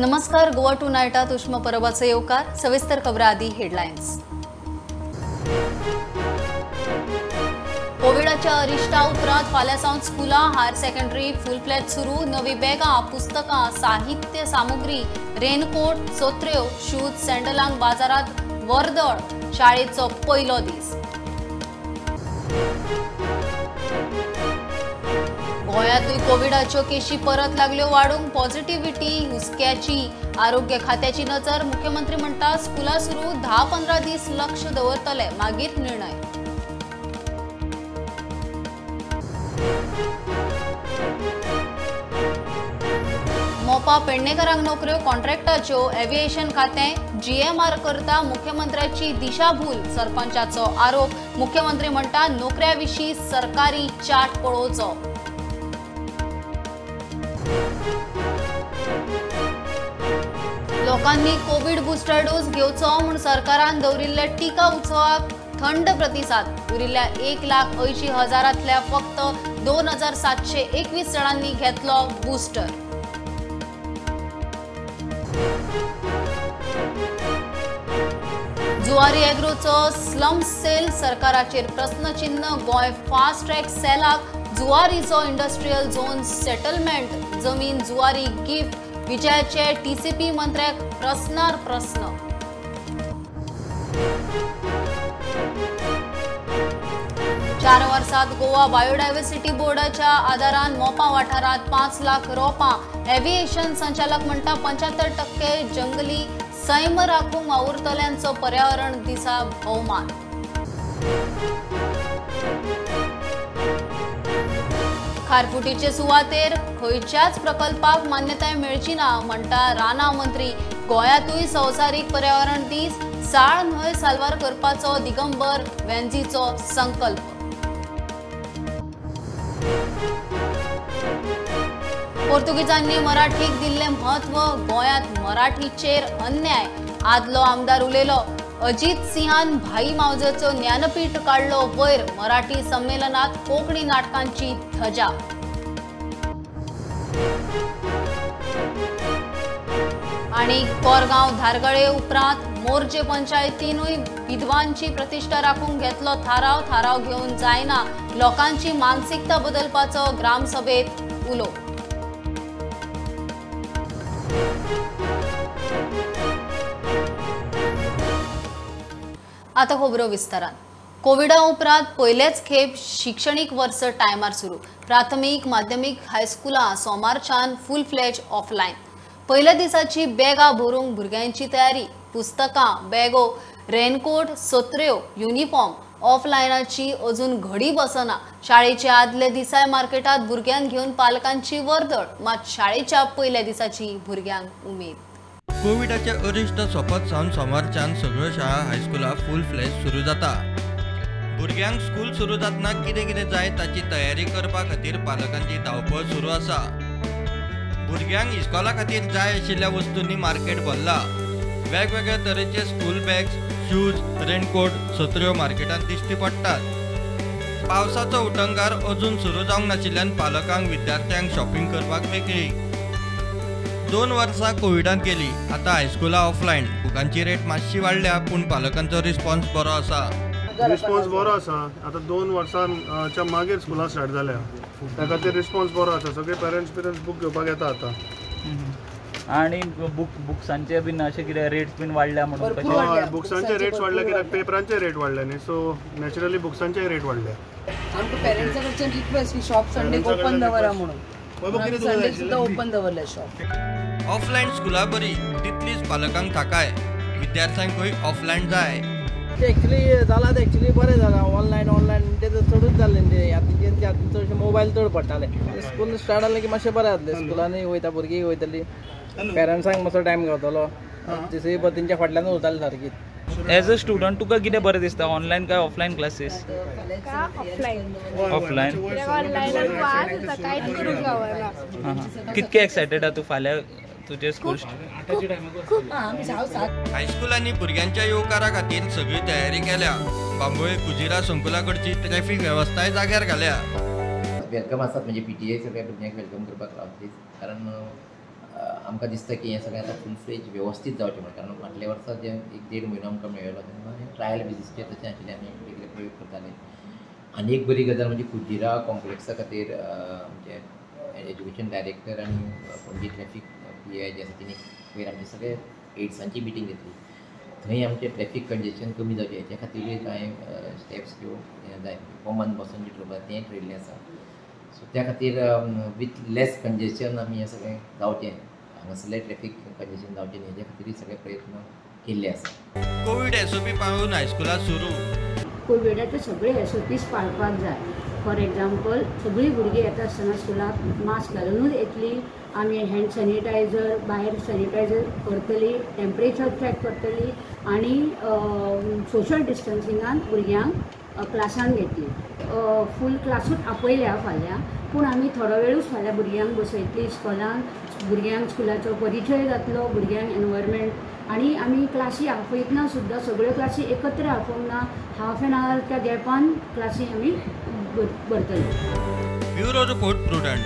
नमस्कार, गोवा टू नायटात उष्मा परबाचो येवकार। सविस्तर खबरां आदी हेडलायन्स। कोविडाच्या अरिश्टा उपरांत फाल्यां सावन स्कुलां, हायर सेकंडरी फुल फ्लॅज सुरू। नवी बॅगां, पुस्तकां, साहित्य सामुग्री, रेनकोट, सोत्र्यो, शूज, सँडलांक बाजारांत वर्दळ। शाळेचो पयलो दीस। गोंयांतूय कोविडाच्यो केशी परत लागल्यो वाडूंक। पॉझिटिव्हिटी हुस्क्याची, आरोग्य खात्याची नजर। मुख्यमंत्री म्हणटा स्कुलां सुरू 10-15 दीस लक्ष दवरतले, मागीर निर्णय। मोपा पेडणेकरांक नोकऱ्यो कॉन्ट्रॅक्टाच्यो। एव्हिएशन खातें जीएमआर करता मुख्यमंत्र्याची दिशाभूल, सरपंचाचो आरोप। मुख्यमंत्री म्हणटा नोकऱ्या विशीं सरकारी चाट पळोवचो। लोकांनी कोविड बुस्टर डोस घेवचो म्हूण सरकारान दवरिल्ल्या टिका उत्सवाक थंड प्रतिसाद। उरिल्ल्या 1,80,000 फक्त 2,721 जाणांनी घेतलो बुस्टर। जुवारी एग्रोचो स्लम सेल, सरकाराचेर प्रस्नचिन्ह। गोंय फास्ट ट्रॅक सेलाक जुवारीचो इंडस्ट्रियल झोन सेटलमेंट, जमीन जुवारी गिफ्ट। विजयाचे टीसीपी मंत्र्याक प्रस्नार प्रस्न। चार वर्सात गोवा बायोडायव्हर्सिटी बोर्डाच्या आदारान मोपा वाठारांत 5 लाख रोपां। एव्हिएशन संचालक म्हणटा 75% जंगली सैम राखूंक वावुरतल्यांचो पर्यावरण दिसा भोवमान। खारफुटीचे सुवातेर खंयच्याच प्रकल्पाक मान्यताय मेळची ना म्हणटा रानां मंत्री। गोंयांतूय संवसारीक पर्यावरण दीस, साळ न्हंय साल्वार करपाचो दिगंबर वेंझीचो संकल्प। पोर्तुगीजांनी मराठीक दिल्लें म्हत्व, गोंयांत मराठीचेर अन्याय। आदलो आमदार उलयलो। अजित सिंहान भाई मावजोचो ज्ञानपीठ काडलो वयर। मराठी संमेलनात कोंकणी नाटकांची धजा। आनी कोरगांव धारगळे उपरांत मोरजे पंचायतीनूय विधवांची प्रतिष्ठा राखूंक घेतलो थाराव। थाराव घेवन जायना, लोकांची मानसिकता बदलपाचो ग्रामसभेत उलो। आता खबरो विस्तारान। कोविडा उपरांत पयलेच खेप शिक्षणीक वर्स टायमार सुरू। प्राथमीक, माध्यमीक, हायस्कुलां सोमारच्यान फुल फ्लॅज ऑफलायन। पयल्या दिसाची बॅगां भरूंक भुरग्यांची तयारी। पुस्तकां, बॅगो, रेनकोट, सत्र्यो, युनिफॉर्म। ऑफलायनाची अजून घडी बसना। शाळेच्या आदल्या दिसाय मार्केटात भुरग्यांक घेवन पालकांची वर्दळ। मात शाळेच्या पयल्या दिसाची भुरग्यांक उमेद। कोविडाचे अरिश्ट सोपत सावन सोमारच्यान सगळ्यो शाळा हायस्कुलां फुल फ्लॅज सुरू जाता। भुरग्यांक स्कूल सुरू जातना कितें कितें जाय ताची तयारी करपा खातीर पालकांची धांवपळ सुरू आसा। भुरग्यांक इस्कॉला खातीर जाय आशिल्ल्या वस्तूंनी मार्केट भरला। वेगवेगळ्या तरेचे स्कूल बॅग्स, शूज, रेनकोट, सत्र्यो मार्केटांत दिश्टी पडटात। पावसाचो उटंगार अजून सुरू जावंक नाशिल्ल्यान पालकांक विद्यार्थ्यांक शॉपिंग करपाक मेकळी। 2 वर्सां कोविडांत गेली, आतां हायस्कुलां ऑफलायन। बुकांची रेट मातशी वाडल्या, पूण पालकांचो रिस्पॉन्स बरो आसा। रिस्पॉन्स बरो आसा। आतां 2 वर्सांच्या मागीर स्कुलां स्टार्ट जाल्या, त्या खातीर रिस्पॉन्स बरो आसा। सगळे पेरंट्स बूक घेवपाक येता आतां। आनी बुक्सांचे बीन अशें कितें रेट्स बीन वाडल्या म्हणून? हय, बुक्सांचे रेट्स वाडल्या कित्याक पेपरांचे रेट वाडले न्ही, सो नॅचरली बुक्सांचे रेट वाडले। आमकां पेरंट्सां कडच्यान रिक्वेस्ट की शॉप संडेक ओपन दवरा म्हणून, संडे सुद्दां ओपन दवरलें शॉप। ऑफलायन स्कुलां बरी तितलीच पालकांक थाकाय, विद्यार्थ्यांकूय ऑफलायन जाय। ते एक्चुली जालां, ते एक्चुली बरें जालां। ऑनलायन ऑनलायन तें चडूच जाल्लें न्ही, आतां आतां चडशे मोबायल चड पडटाले। स्कूल स्टार्ट जालें की मातशें बरें जातलें, स्कुलांनी वयता भुरगीं वयतलीं, पेरंट्सांक मातसो टायम गावतलो, तिसरी तेंच्या फाटल्यान उरताली सारकी। एज अ स्टुडंट तुका कितें बरें दिसता, ऑनलायन काय ऑफलायन क्लासीस? ऑफलायन। ऑफलायन कांयच करूंक गावना। कितके एक्सायटेड आहा तूं फाल्यां तुजे स्कूल? हायस्कुलांनी भुरग्यांच्या येवकारा खातीर सगळी तयारी केल्या। बांबोळे कुजिरा संकुला कडची ट्रॅफिक वेवस्थाय जाग्यार घाल्या। Welcome आसात, म्हणजे पीटीए सगळ्या भुरग्यांक welcome करपाक रावतलीच, कारण आमकां दिसता की हें सगळें आतां फूल फ्लेज वेवस्थीत जावचें म्हणून, कारण फाटल्या वर्सा जे 1-1.5 म्हयनो आमकां मेळ्ळो तेन्ना ट्रायल बेजीसचेर तशें आशिल्लें, आमी कितें कितें प्रयोग करताले. आनी एक बरी गजाल म्हणजे कुजिरा कॉम्प्लेक्सा खातीर आमचे एज्युकेशन डायरेक्टर आनी पणजी ट्रॅफीक PI जे आसा तेणी पयर आमचे सगळे एड्सांची मिटींग घेतली. थंय आमचें ट्रॅफीक कंजेशन कमी जावचें हेच्या खातीरूय कांय स्टेप्स त्यो जाय, कॉमन बसून जें ठरोवपाक तें ठरयल्लें आसा. सो त्या खातीर विथ लेस कंजेशन आमी हें सगळें जावचें, हांगासरलें ट्रॅफीक कंजेशन जावचें न्ही हेच्या खातीरूय सगळे प्रयत्न केल्ले आसा. कोवीड SOP पाळून हायस्कुलां सुरू. कोविडाचे सगळे SOPs पाळपाक जाय. फॉर एग्जाम्पल, सगळीं भुरगीं येता आसतना स्कुलाक मास्क घालुनूच येतली, आमी हँड सॅनिटायझर भायर सॅनिटायझर करतली, टेम्परेचर चॅक करतली आनी सोशल डिस्टन्सिंगान भुरग्यांक क्लासान घेतली. फूल क्लासूच आपयल्या फाल्यां, पूण आमी थोडो वेळूच फाल्यां भुरग्यांक बसयतली इस्कॉलान, भुरग्यांक स्कुलाचो परिचय जातलो, भुरग्यांक एनवायरमेंट. आनी आमी क्लासी आपयतना सुद्दां सगळ्यो क्लासी एकत्र आपोवंक ना, हाफ एन आवरच्या गॅपान क्लासी आमी भरतले. Bureau report, Prudent.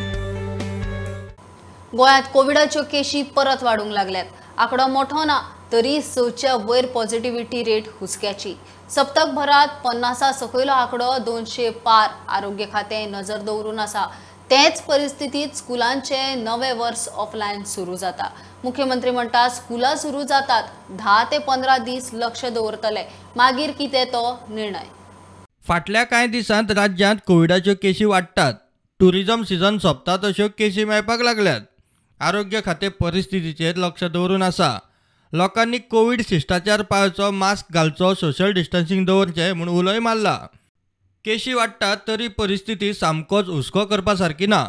गोंयांत कोविडाच्यो केशी परत वाडूंक लागल्यात. आंकडो मोठो ना तरी 6च्या वयर पॉझिटिव्हिटी रेट हुसक्याची. सप्तकभरात 50 सकयलो आंकडो 200 पार. आरोग्य खातें नजर दवरून आसा. तेच परिस्थितीत स्कुलांचे नवे वर्स ऑफलायन सुरू जाता. मुख्यमंत्री म्हणटा स्कुलां सुरू जातात 10 ते 15 दीस लक्ष दवरतले, मागीर कितें तो निर्णय. फाटल्या कांय दिसांत राज्यांत कोविडाच्यो केशी वाडटात. टुरिझम सिजन सोंपता तश्यो केशी मेळपाक लागल्यात. आरोग्य खातें परिस्थितीचेर लक्ष दवरून आसा. लोकांनी कोवीड शिश्टाचार पाळचो, मास्क घालचो, सोशल डिस्टन्सिंग दवरचें म्हूण उलोय मारला. केशी वाडटात तरी परिस्थिती सामकोच हुस्को करपा सारकी ना.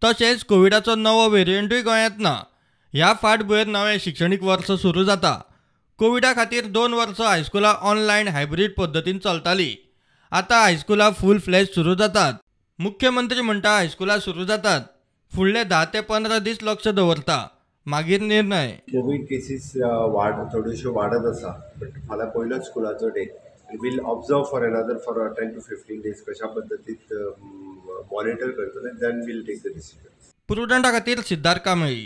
तशेंच कोविडाचो नवो वेरियंटूय गोंयांत ना. ह्या फाटभुंयेर नवें शिक्षणीक वर्स सुरू जाता. कोविडा खातीर 2 वर्सां हायस्कुलां ऑनलायन हायब्रीड पद्दतीन चलताली. आतां हायस्कुलां फूल फ्लॅज सुरू जातात. मुख्यमंत्री म्हणटा हायस्कुलां सुरू जातात, फुडले 10 ते 15 दीस लक्ष दवरता, मागीर निर्णय. कोवीड केसीस थोड्योश्यो वाडत आसा, बट फाल्यां पयलोच स्कुलाचो day. We'll observe for another for 10 to 15 days कशा पद्दतीत मॉनिटर करतले, then we'll take the decision. प्रुडंटा खातीर सिद्धार्थ कांबळी.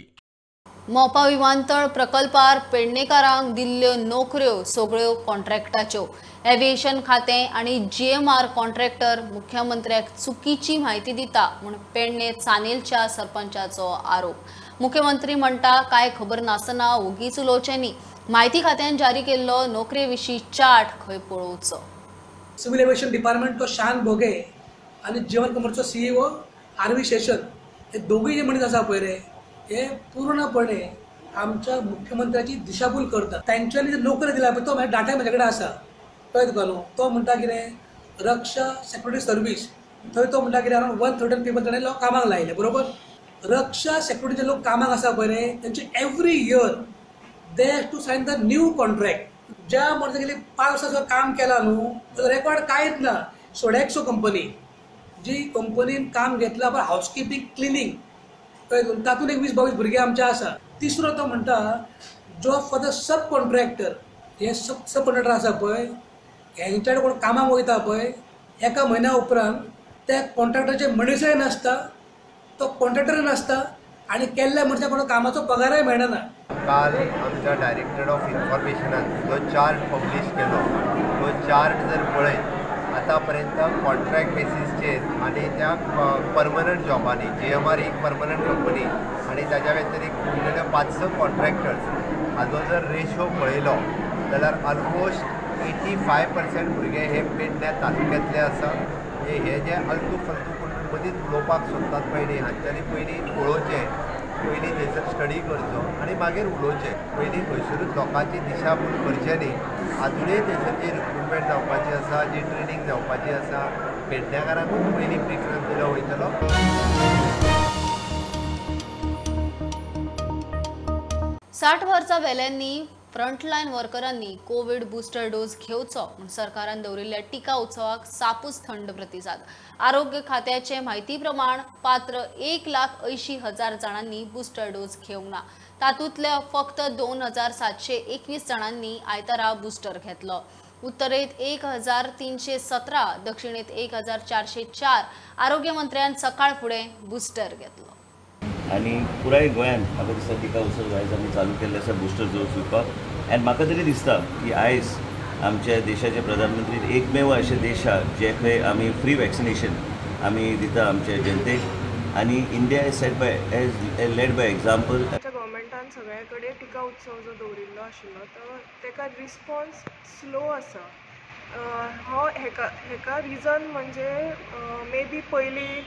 मोपा विमानतळ प्रकल्पार पेडणेकारांक दिल्ल्यो नोकऱ्यो सगळ्यो कॉन्ट्रॅक्टाच्यो. एव्हिएशन खातें आनी GMR contractor मुख्यमंत्र्याक चुकीची म्हायती दिता म्हूण पेडणे चानेलच्या सरपंचाचो आरोप. मुख्यमंत्री म्हणटा काय खबर नासतना ओगीच उलोवचें न्ही. म्हायती खात्यान जारी केल्लो नोकरे विशीं चार्ट खंय पळोवचो. सिव्हिल एव्हिएशन डिपार्टमेंट तो शान भोगे आनी जीवन कुमारचो CEO RV Seshan हे दोगूय जे मनीस आसा पळय रे, हे पूर्णपणे आमच्या मुख्यमंत्र्याची दिशाभूल करता. तांच्यांनी जे नोकरी दिल्या पळय तो म्हाज्या डाटा म्हाजे कडेन आसा, कळ्ळें तुका न्हू. तो म्हणटा कितें रक्षा सेक्युरिटी सर्वीस, थंय तो म्हणटा कितें अरावंड 113 पीपल ताणें लोक कामाक लायले, बरोबर. रक्षा सेक्युरिटीचे लोक कामाक आसा पळय रे, तांचे every year they have to sign the new contract. ज्या मनशान गेली 5 वर्सां काम केलां न्हू ताचो रेकॉर्ड कांयच ना. सोडेक्सो कंपनी जी कंपनीन काम घेतलां पळय हावसकिपींग क्लिनींग, कळ्ळें, तातूंत एक 20-22 भुरगे आमचे आसा. तिसरो तो म्हणटा job for the sub contractor. हे सब कॉन्ट्रॅक्टर आसा पळय हेंच्या कोण कामाक वयता पळय एका म्हयन्या उपरांत त्या कॉन्ट्रॅक्टराचे मनीसय नासता, तो कॉन्ट्रॅक्टरय नासता आनी केल्ल्या मनशाक कोण कामाचो पगारय मेळना. काल आमच्या डायरेक्टर ऑफ इन्फॉर्मेशनान जो चार्ट पब्लीश केलो तो चार्ट जर पळयत आतांपर्यंत कॉन्ट्रॅक्ट बेसीसचेर आनी त्या परमनंट जॉबांनी GMR एक परमनंट कंपनी आनी ताज्या व्यतिरिक्त उरलेले 5-6 कॉन्ट्रॅक्टर्स हाजो जर रेशो पळयलो जाल्यार ऑलमोस्ट 85% भुरगे हे पेडण्या तालुक्यांतले आसा. म्हणजे हे जे अलतू फलतू कोण मदींच उलोवपाक सोदतात पळय न्ही, हांच्यांनी पयलीं पळोवचें, पयलीं थंयसर स्टडी करचो आनी मागीर उलोवचें. पयलीं खंयसरूच लोकांची दिशाभूल करचें न्ही. आजुनूय थंयसर जी रिक्रुटमेंट जावपाची आसा, जी ट्रेनींग जावपाची आसा, पेडणेकारांकूच पयलीं प्रिफरन्स दिलो वयतलो. 60 वर्सां वेल्यांनी फ्रंटलायन वर्करांनी कोविड बुस्टर डोस घेवचो म्हूण सरकारान दवरिल्ल्या टिका उत्सवाक सापूच थंड प्रतिसाद. आरोग्य खात्याचे म्हायती प्रमाण पात्र 1,80,000 जाणांनी बुस्टर डोस घेवंक ना. तातूंतल्या फक्त 2,721 जाणांनी आयतारा बुस्टर घेतलो. उत्तरेत 1,317, दक्षिणेत 1,404 आरोग्य मंत्र्यान सकाळ फुडें बुस्टर घेतलो. आनी पुराय गोंयांत म्हाका दिसता टिका उत्सव आयज आमी चालू केल्ले आसा बुस्टर डोस दिवपाक. आनी म्हाका तरी दिसता की आयज आमच्या देशाचे प्रधानमंत्री एकमेव अशे देश आहा जे खंय आमी फ्री वॅक्सिनेशन आमी दिता आमच्या जनतेक आनी India is set by as led by example. आमच्या गव्हर्मेंटान सगळे कडेन टिका उत्सव जो दवरिल्लो आशिल्लो तो तेका रिस्पॉन्स स्लो आसा. हो हेका रिजन म्हणजे मे बी पयलीं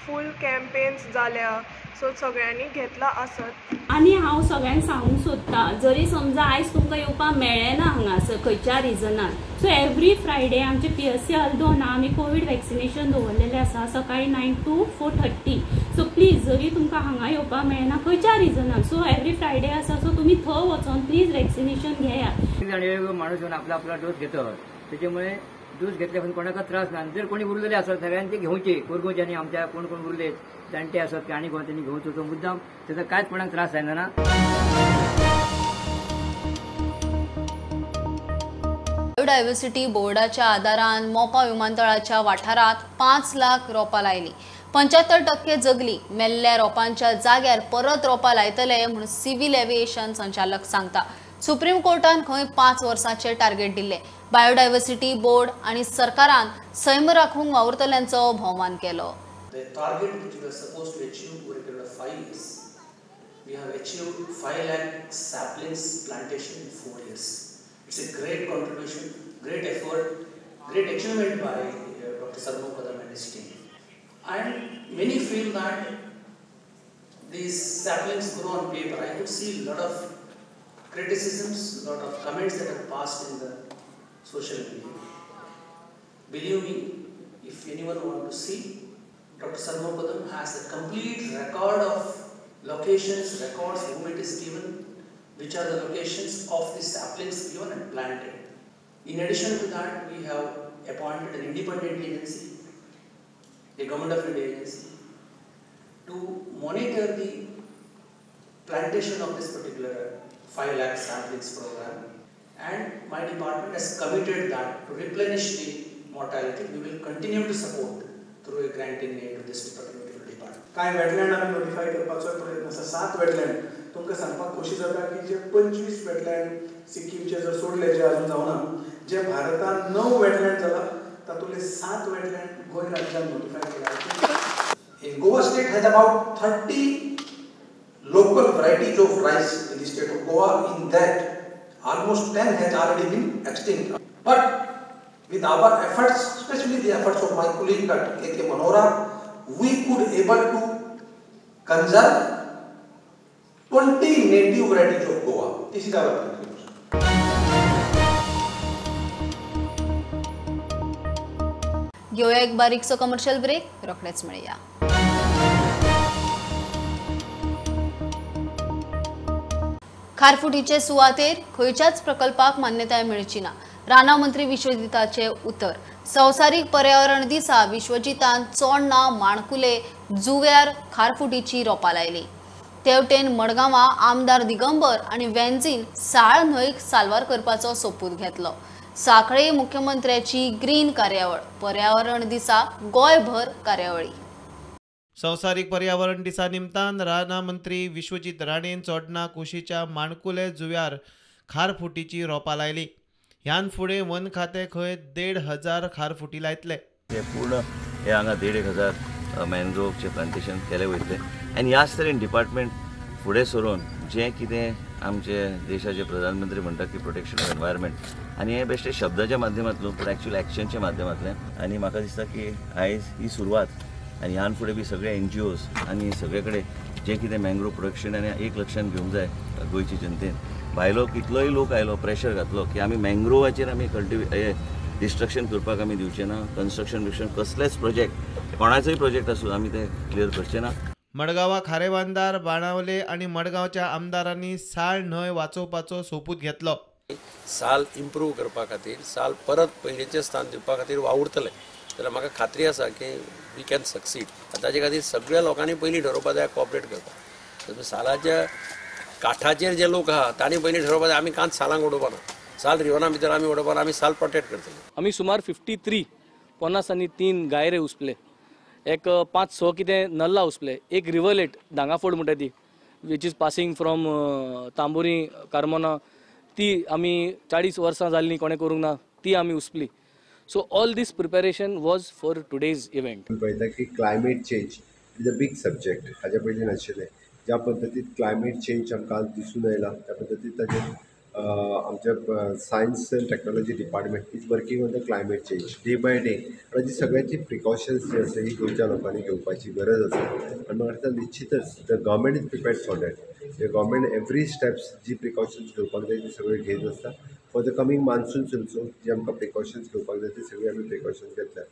फूल कॅम्पेन्स जाल्या सो सगळ्यांनी घेतला आसत. आनी हांव सगळ्यांक सांगूंक सोदता, जरी समजा आयज तुमकां येवपाक मेळ्ळें ना हांगासर खंयच्या रिजनान, सो एवरी फ्रायडे आमचे PSC हल्दोना आमी कोवीड वॅक्सिनेशन दवरलेलें आसा सकाळी 9 to 4:30. So please जरी तुमकां हांगा येवपाक मेळना खंयच्या रिजनान, सो एवरी फ्रायडे आसा, सो तुमी थंय वचोन प्लीज वॅक्सिनेशन घेयात. माणूस येवन आपला आपला डोस घेतो, त्याच्यामुळे डोस घेतले पण कोणाका त्रास ना. जर कोणी उरलेले असत सगळ्यांनी ते घेवचे, कोरगोचे आनी आमच्या कोण कोण उरले जाणटे असत आनी कोण त्यांनी घेवचो, तो मुद्दाम त्याचा कांयच कोणाक त्रास जायना ना. बायोडायव्हर्सिटी बोर्डाच्या आदारान मोपा विमानतळाच्या वाठारात 5 लाख रोपां लायली. 75% जगली. मेल्ल्या रोपांच्या जाग्यार परत रोपां लायतले म्हूण सिव्हिल एव्हिएशन संचालक सांगता. सुप्रीम कोर्टान खंय 5 वर्सांचे टार्गेट दिले. बायोडायव्हर्सिटी बोर्ड आणि सरकारान सैम राखूंक वावुरतल्यांचो भोवमान केलो. The target which we were supposed to achieve over a period of 5 years, we have achieved 5 lakh saplings plantation in 4 years. It's a great contribution, great effort, great achievement by Dr. Sarmo Kadam and his team. And many feel that these saplings grow on paper. I could see a lot of criticisms, a lot of comments that have passed in the social media. Believe me, if anyone wants to see, Dr. Sarmo Kadam has a complete record of locations, records, whom it is given, which are the locations of the saplings given and planted. In addition to that, we have appointed an independent agency, a Government of India agency, to monitor the plantation of this particular 5 lakh saplings program. And my department has committed that to replenish the mortality, we will continue to support through a grant in aid to this particular department. कांय wetland आमी notify करपाचो प्रयत्न आसा. 7 wetland तुमकां सांगपाक खोशी जाता की जे 25 वेटलँड सिक्कीमचे जर सोडले जे अजून जावना, जे भारतान 9 वेटलँड जाला तातूंतले 7 वेटलँड गोंय राज्यान नोटिफाय केला. In Goa state has about 30 local varieties of rice in the state of Goa. In that, almost 10 has already been extinct. But with our efforts, especially the efforts of my colleague Dr. K.K. Manora, we could able to conserve 20 native varieties of Goa. This is our contribution. घेऊया एक बारीकसो commercial break, रोखडेच मेळया. खारफुटीचे सुवातेर खंयच्याच प्रकल्पाक मान्यताय मेळची ना, रानां मंत्री विश्वजिताचे उतर. संवसारीक पर्यावरण दिसा विश्वजितान चोडणा माणकुले जुव्यार खारफुटीची रोपां लायली. तेवटेन मडगांवां आमदार दिगंबर आनी वेन्झीन साळ न्हंयक साल्वार करपाचो सोपूत घेतलो. साखळे मुख्यमंत्र्याची ग्रीन कार्यावळ, पर्यावरण दिसा गोंयभर कार्यावळी. संवसारीक पर्यावरण दिसा निमतान रानां मंत्री विश्वजीत राणेन चोडणा कुशीच्या माणकुले जुव्यार खारफुटीची रोपां लायली. ह्यान फुडें वन खातें खंय 1500 खारफुटी लायतले. हे पूर्ण हे हांगा 1500 मॅनग्रोवचे प्लांटेशन केले वयतले आनी ह्याच तरेन डिपार्टमेंट फुडें सरून जें कितें आमचे देशाचे प्रधानमंत्री म्हणटा की प्रोटेक्शन ऑफ एनवायरमेंट, आनी हें बेश्टे शब्दाच्या माध्यमांतल्यान पूण एक्चुअल एक्शनच्या माध्यमांतल्यान. आनी म्हाका दिसता की आयज ही सुरवात आनी ह्यान फुडें बी सगळे NGOs आनी सगळे कडेन जें कितें मॅंग्रोव प्रोडक्शन आनी एक लक्षान घेवंक जाय गोंयचे जनतेन, भायलो कितलोय लोक आयलो प्रेशर घातलो की आमी मॅंग्रोवाचेर आमी डिस्ट्रक्शन करपाक आमी दिवचे ना, कन्स्ट्रक्शन बिस्ट्रक्शन कसलेच प्रोजेक्ट कोणाचोय प्रोजेक्ट आसूं आमी ते क्लियर करचे ना. मडगांवा खारेबांदार, बाणावले आनी मडगांवच्या आमदारांनी साळ न्हंय वाचोवपाचो सोपूत घेतलो. साल इम्प्रूव करपा खातीर, साल परत पयलींचें स्थान दिवपा खातीर वावुरतले जाल्यार म्हाका खात्री आसा की we can succeed. ताजे खातीर सगळ्या लोकांनी पयलीं ठरोवपा जाय कॉपरेट करपाक. सालाच्या काठाचेर जे लोक आहा तांणी पयलीं ठरोवपा जाय आमी कांच सालांक उडोवपा ना, साल रिवना भितर आमी उडोवपा ना, आमी साल प्रोटेक्ट करतले. आमी सुमार 53 53 गायरे उसपले. एक 5-6 कितें नल्ला उसपले, एक रिवर्लेट दांगाफोड म्हणटा ती which is passing from Tambori Carmona, ती आमी 40 वर्सां जाल्लीं कोणें करूंक ना, ती आमी उसपली. So all this preparation was for today's event. पळयता की climate change is a big subject, हाज्या पयलीं नाशिल्लें. ज्या पद्दतीन क्लायमेट चेंज आमकां दिसून आयला त्या पद्दतीन ताजेर आमच्या science and technology department is working on the climate change day by day. आनी जी सगळ्यांची प्रिकॉशन्स जी आसा ही गोंयच्या लोकांनी घेवपाची गरज आसा. आनी म्हाका दिसता निश्चितच the government is prepared for that. The government every steps ji precautions घेवपाक जाय ती सगळी घेत आसता. For the coming monsoons also जी आमकां प्रिकॉशन्स घेवपाक जाय ती सगळी आमी प्रिकॉशन्स घेतल्या.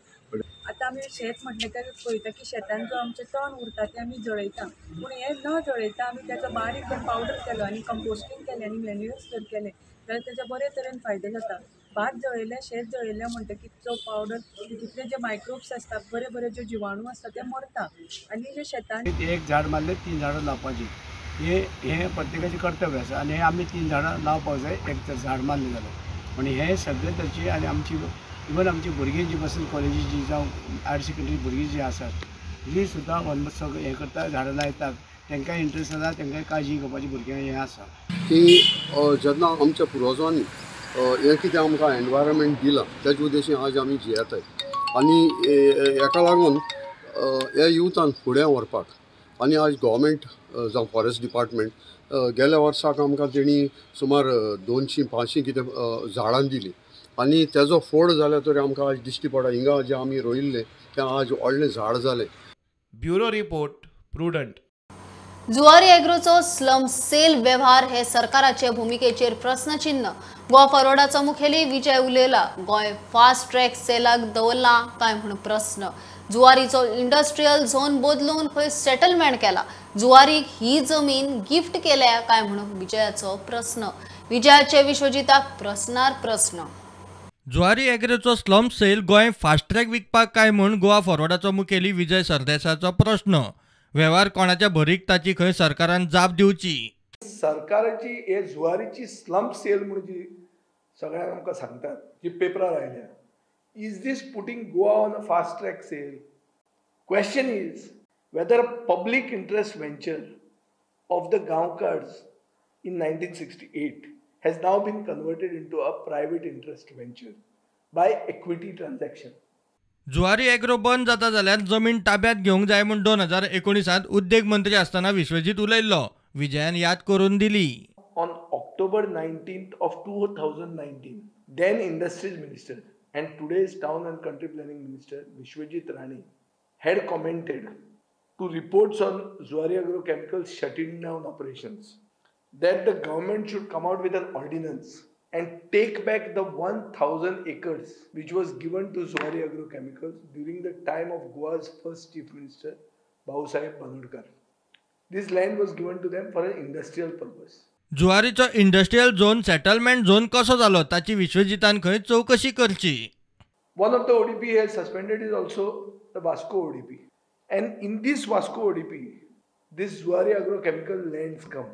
आतां आमी शेत म्हटलें काय पळयता की शेतान जो आमचें तण उरता तें आमी जळयता, पूण हें न जळयता आमी ताचो बारीक पावडर केलो आनी कंपोस्टींग केलें आनी मॅन्युअर्स जर केलें जाल्यार तेजो बरे तरेन फायदो जाता. भात जळयलें, शेत जळयलें म्हणटकीर जो पावडर तितूंतले जे मायक्रोब्स आसता, बरे बरे जे जिवाणू आसता ते मरता आनी जे शेतान एक झाड मारलें 3 झाडां लावपाची हें प्रत्येकाचें कर्तव्य आसा आनी हें आमी 3 झाडां लावपाक जाय. एक तर झाड मारलें जाल्यार आनी हें सगळें ताची आनी आमची इवन आमची भुरगीं जी पासून कॉलेजीची जावं हायर सेकंडरी भुरगीं जी आसात जी सुद्दां वनमहोत्सव हें करता, झाडां लायतात, तांकां इंट्रस्ट आसा, तांकां काळजी घेवपाची भुरग्यांक हें आसा की जेन्ना आमच्या पुर्वजांनी हें कितें आमकां एनवायरमेंट दिलां तेजे उद्देशीन आज आमी जियेताय आनी हेका लागून हे युथान फुडें व्हरपाक आनी आज गव्हर्मेंट जावं फॉरेस्ट डिपार्टमेंट गेल्या वर्साक आमकां तेणी सुमार 200-500 कितें झाडां दिलीं आनी तेजो फोड जाल्या तरी आमकां आज दिश्टी पडटा. हिंगा जें आमी रोयिल्लें तें आज व्हडलें झाड जालें. Bureau report, Prudent. Zuari एग्रोचो स्लम सेल व्यवहार हे सरकाराचे भूमिकेचेर प्रश्नचिन्ह. गोवा फॉरवर्डाचो मुखेली विजय उलयला. गोंय फास्ट ट्रॅक सेलाक दवरला काय म्हूण प्रस्न. जुवारीचो इंडस्ट्रियल झोन बदलून खंय सेटलमेंट केला, जुवारीक ही जमीन गिफ्ट केल्या काय म्हूण विजयाचो प्रस्न. विजयाचे विश्वजिताक प्रस्नार प्रस्न. Zuari एग्रोचो slump sale Goa fast track विकपाक काय म्हूण गोवा फॉरवर्डाचो मुखेली विजय सरदेसाचो प्रश्न. व्यवहार कोणाच्या भरीक ताची खंय सरकारान जाप दिवची. सरकाराची हे जुवारीची स्लम्प सेल म्हणून जी सगळ्यांक आमकां सांगतात जी पेपरार आयल्या, is this putting Goa on a fast track sale? Question is whether public interest venture of the Gaonkars in 1968 has now been converted into a private interest venture by equity transaction. Zuari agro बंद जाता जाल्यार जमीन ताब्यात घेवंक जाय म्हूण 2019 उद्देग मंत्री आसतना विश्वजीत उलयल्लो. विजयान याद करून दिली. On October 19th of 2019, then Industries Minister and today's Town and Country Planning Minister Vishwajit Rane had commented to reports on Zuari Agro Chemicals shutting down operations that the government should come out with an ordinance and take back the 1,000 acres which was given to Zuari Agro Chemicals during the time of Goa's first Chief Minister, Bhausaheb Banodkar. This land was given to them for an industrial purpose. जुवारीचो industrial zone settlement zone कसो जालो ताची विश्वजितान खंय चौकशी करची. One of the ODP he has suspended is also the Vasco ODP. And in this Vasco ODP, this Zuari Agro Chemical lands come.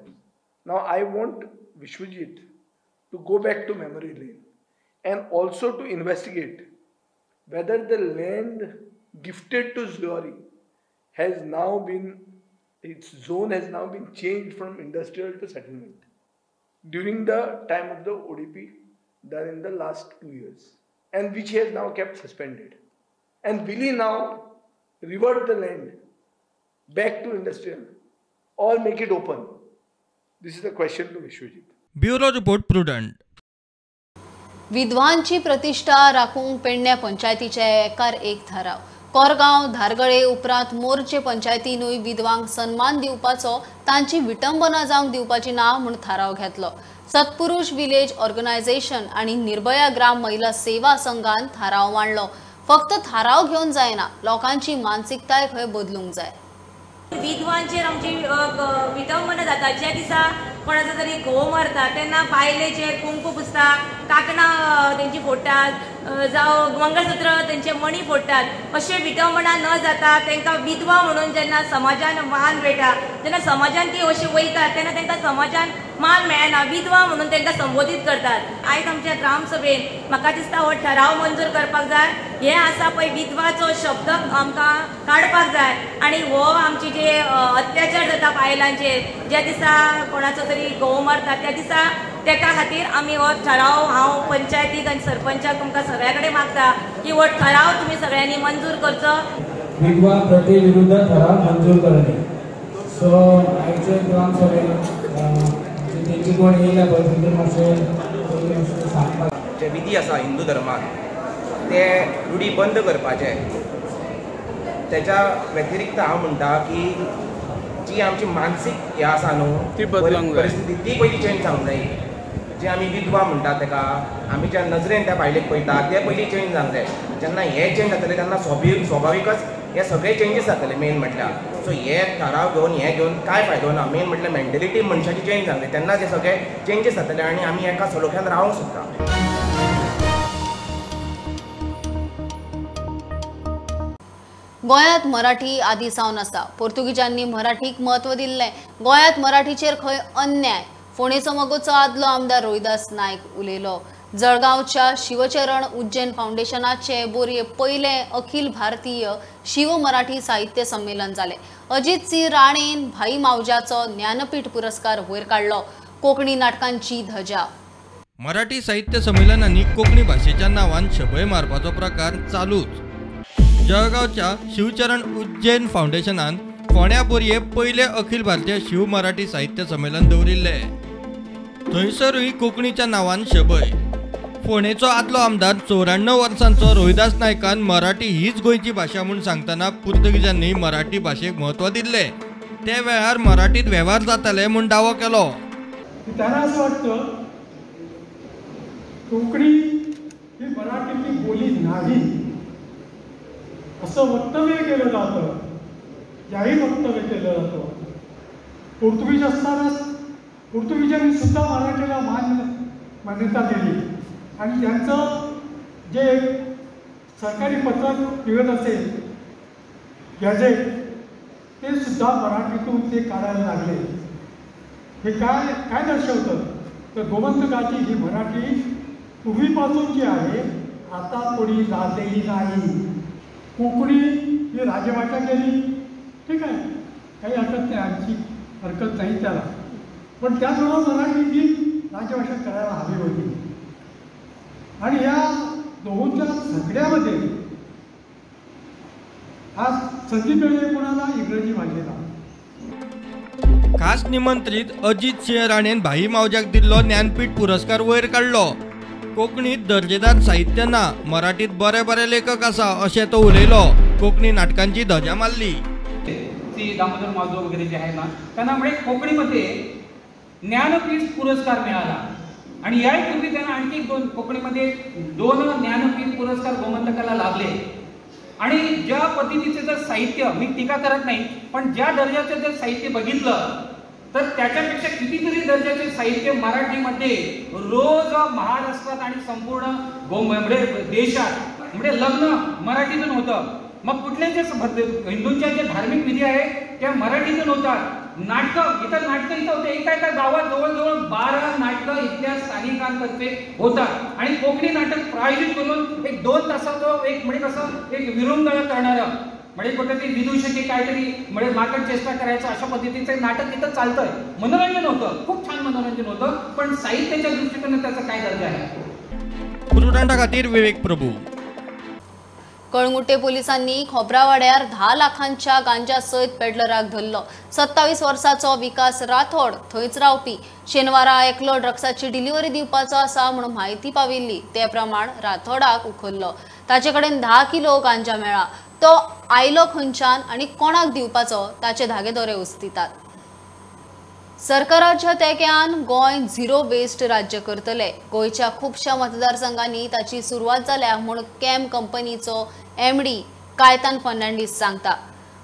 Now I want Vishwajit to go back to memory lane and also to investigate whether the land gifted to Zuari has now been, its zone has now been changed from industrial to settlement during the time of the ODP done in the last 2 years, and which he has now kept suspended. And will he now revert the land back to industrial or make it open? This is the question to Vishwajit. Bureau report, Prudent. विद्वांची प्रतिष्ठा राखूंक पेडण्या पंचायतीचे एकार एक थाराव. कोरगांव धारगळे उपरांत मोरचे पंचायतीनूय विधवांक सन्मान दिवपाचो, तांची विटंबना जावंक दिवपाची ना म्हूण थाराव घेतलो. सत्पुरुष विलेज ऑर्गनायझेशन आनी निर्भया ग्राम महिला सेवा संघान थाराव मांडलो. फक्त थाराव घेवन जायना, लोकांची मानसिकताय खंय बदलूंक जाय. विधवांचेर आमची विटंबना जाता. ज्या दिसा कोणाचो तरी घोव मरता तेन्ना बायलेचेर कुंकू पुसता, कांकणां तेंची फोडटात, जावं मंगळसूत्र तेंचे मणी फोडटात. अशें विटंबना न जाता तांकां विधवा म्हणून जेन्ना समाजान मान मेळटा, जेन्ना समाजान ती अशी वयता तेन्ना तांकां समाजान मान मेळना, विधवा म्हणून तांकां संबोधीत करतात. आयज आमच्या ग्रामसभेन म्हाका दिसता हो ठराव मंजूर करपाक जाय. हे आसा पळय विधवाचो शब्द आमकां काडपाक जाय आनी हो आमची जे अत्याचार जाता बायलांचेर, ज्या दिसा कोणाचो तरी घोव मरता त्या दिसा तेका खातीर आमी हो ठराव हांव पंचायतीक आनी सरपंचाक तुमकां सगळ्या कडेन मागता की हो ठराव तुमी सगळ्यांनी मंजूर करचो. विधवा प्रथे विरुद्ध ठराव मंजूर करणे. सो आयचे ग्रामसभेन तेंची कोण येयल्या पळय तेंचे मातशें सांगपाक जे विधी आसा हिंदू धर्मात ते रुढी बंद करपाचे. तेच्या व्यतिरिक्त हांव म्हणटा की जी आमची मानसीक हे आसा न्हू ती परिस्थिती ती पयलीं चेंज जावंक जाय. जे आमी विधवा म्हणटा तेका आमी ज्या नजरेन त्या बायलेक पळयता ते पयलीं चेंज जावंक जाय. जेन्ना हे चेंज जातले तेन्ना स्वाभाविकच हे सगळे चेंजीस जातले. मेन म्हटल्यार सो हे ठराव घेवन हे घेवन कांय फायदो ना. मेन म्हटल्यार मेंटेलिटी मनशाची चेंज जावंक जाय, तेन्नाच हे सगळे चेंजीस जातले आनी आमी एका सलोख्यान रावंक शकता. गोंयांत मराठी आदी सावन आसा. पोर्तुगीजांनी मराठीक म्हत्व दिल्लें. गोंयांत मराठीचेर खंय अन्याय, फोंडेचो मगोचो आदलो आमदार रोहिदास नायक उलयलो. जळगांवच्या शिवचरण उज्जैन फाउंडेशनाचे बोरये पयलें अखिल भारतीय शिव मराठी साहित्य संमेलन जालें. अजित सिंह राणेन भाई मावज्याचो ज्ञानपीठ पुरस्कार वयर काडलो. कोंकणी नाटकांची धजा. मराठी साहित्य संमेलनांनी कोंकणी भाशेच्या नांवान शबय मारपाचो प्रकार चालूच. जळगांवच्या शिवचरण उज्जैन फाउंडेशनान फोंड्या बोरये पयलें अखिल भारतीय शिव मराठी साहित्य संमेलन दवरिल्लें. थंयसरूय कोंकणीच्या नांवान शबय. फोंडेचो आदलो आमदार 94 वर्सांचो रोहिदास नायकान मराठी हीच गोंयची भाशा म्हूण सांगतना पुर्तुगीजांनी मराठी भाशेक म्हत्व दिल्लें. ते वेळार मराठीत वेव्हार जाताले म्हूण दावो केलो. त्यांना असं वाटतं कोंकणी ही मराठीतली बोली नाही असं वक्तव्य केलं जातं, जाहीर वक्तव्य केलं जातं. पोर्तुगीज असतानाच पोर्तुगीजांनी सुद्धा मराठीला मान्यता दिली आणि त्यांचं जे सरकारी पत्रक निघत असेल गॅझेट ते सुद्धा मराठीतून ते काढायला लागले. हे काय काय दर्शवतं तर गोमंतकाची ही मराठी पूर्वीपासून जी आहे आता कोणी लाजलेली नाही. कोंकणी ही राजभाषा केली, ठीक आहे, काही हरकत नाही, आमची हरकत नाही त्याला, पण त्याचबरोबर मराठी ही राजभाषा करायला हवी होती. आणि या दोहोंच्या झगड्यामध्ये आज संधी मिळाली कोणाला, इंग्रजी भाषेला. खास निमंत्रित अजित सिंह राणेन भाई मावज्याक दिल्लो ज्ञानपीठ पुरस्कार वयर काडलो. कोंकणीत दर्जेदार साहित्य ना, मराठीत बरे बरे लेखक आसा अशें तो उलयलो. कोंकणी नाटकांची धजा मारली. सी दामोदर मावजो वगैरे जे आहे ना त्यांना म्हणजे कोंकणीमध्ये ज्ञानपीठ पुरस्कार मिळाला आणि यापूर्वी त्यांना आणखी दोन कोकणीमध्ये 2 ज्ञानपीठ पुरस्कार गोमंतकाला लाभले. आणि ज्या पद्धतीचे जर साहित्य, मी टीका करत नाही, पण ज्या दर्जाचं जर साहित्य बघितलं तर त्याच्यापेक्षा कितीतरी दर्जाचे साहित्य मराठीमध्ये रोज महाराष्ट्रात आणि संपूर्ण म्हणजे देशात, म्हणजे लग्न मराठीतून होतं, मग कुठले जे हिंदूंच्या जे धार्मिक विधी आहे त्या मराठीतून होतात. नाटकं, इथं नाटकं इथं होते, एका एका गावात जवळजवळ 12 नाटकं इथल्या स्थानिकांतर्फे होतात. आणि कोकणी नाटक प्रायोजित करून एक 2 तासाचं एक म्हणजे कसं एक विरुंगळ करणारं, म्हणजे कुठेतरी विदूषकी काहीतरी म्हणजे माकड चेष्टा करायचं अशा पद्धतीचं नाटक इथं चालतंय. मनोरंजन होतं, खूप छान मनोरंजन होतं, पण साहित्याच्या दृष्टिकोनात त्याचा काय दर्जा आहे. पुरवठा खातीर विवेक प्रभू. कळंगुटे पोलिसांनी खोबरावाड्यार 10 लाखांच्या गांजा सयत पेडलराक धरलो. 27 वर्साचो विकास राठोड थंयच रावपी. शेनवारा एकलो ड्रग्साची डिलिव्हरी दिवपाचो आसा म्हणून म्हायती पाविल्ली ते प्रमाण राठोडाक उखल्लो. ताचे कडेन 10 किलो गांजा मेळ्ळा. तो आयलो खंयच्यान आनी कोणाक दिवपाचो ताचे धागे दोरे उस्तितात. सरकाराच्या तेक्यान गोंय झिरो वेस्ट राज्य करतले. गोंयच्या खुबश्या मतदारसंघांनी ताची सुरवात जाल्या म्हूण कॅम कंपनीचो एमडी कायतान फर्नांडीस सांगता.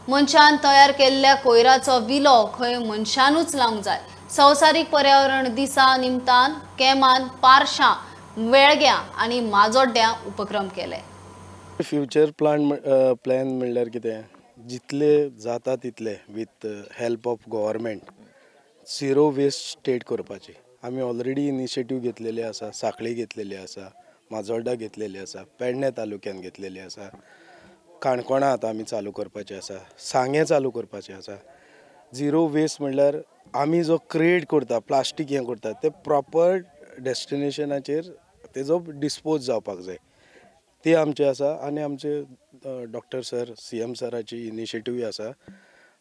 मनशान तयार केल्ल्या कोयराचो विलो खंय मनशानूच लावंक जाय. संवसारीक पर्यावरण दिसा निमतान कॅमान पारशां, वेळग्यां आनी माजोड्ड्यां उपक्रम केले. फ्युचर प्लान म्हणल्यार कितें, जितले जाता तितले with help of government zero waste state करपाची. आमी ऑलरेडी इनिशिएटीव घेतलेले आसा, साखळी घेतलेली आसा, माजोर्डा घेतलेली आसा, पेडणे तालुक्यान घेतलेली आसा, काणकोणा आतां आमी चालू करपाचे आसा, सांगें चालू करपाचें आसा. झिरो वेस्ट म्हणल्यार आमी जो क्रिएट करता प्लास्टीक हें करता तें प्रॉपर डेस्टिनेशनाचेर तेजो डिस्पोज जावपाक जाय, ते आमचे आसा. आनी आमचे डॉक्टर सर CM सराची इनिशिएटीव आसा,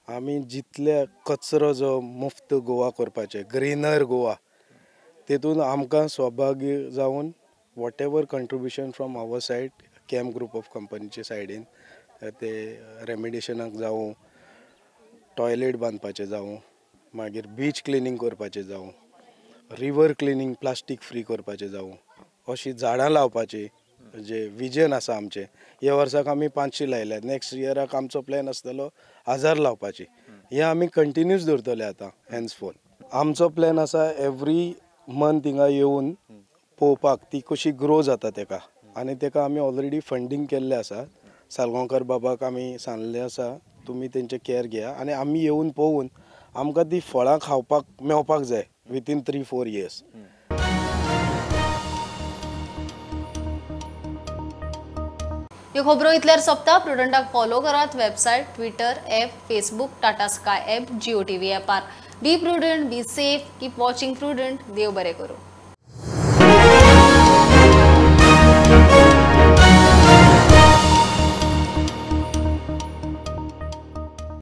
आमी जितले कचरो जो मुफ्त गोवा करपाचे, ग्रीनर गोवा, तेतून आमकां सहभागी जावन whatever contribution from our side, KM group of कंपनीचे सायडीन ते रेमिडेशनाक जावं, टॉयलेट बांदपाचें जावं, मागीर बीच क्लिनींग करपाचें जावं, रिवर क्लिनींग प्लास्टीक फ्री करपाचें जावं, अशीं झाडां लावपाची जे विजन आसा आमचें. ह्या वर्साक आमी 500 लायल्या, नेक्स्ट इयराक आमचो प्लॅन आसतलो 1000 लावपाची. हें आमी कंटिन्यूस दवरतले आतां हेन्सफोर्थ. आमचो प्लॅन आसा एवरी मंथ हिंगा येवन पळोवपाक ती कशी ग्रो जाता तेका, आनी तेका आमी ऑलरेडी फंडींग केल्लें आसा. सालगांवकर बाबाक आमी सांगलें आसा तुमी तेंचे केअर घेया आनी आमी येवन पळोवन आमकां ती फळां खावपाक मेवपाक जाय विथीन 3-4 इयर्स. ह्यो खबरो इतल्यार सोंपता. प्रुडंटाक फॉलो करात website, Twitter, app, Facebook, Tata Sky app, Jio TV ॲपार. Be prudent, be safe, keep watching Prudent. देव बरें करूं.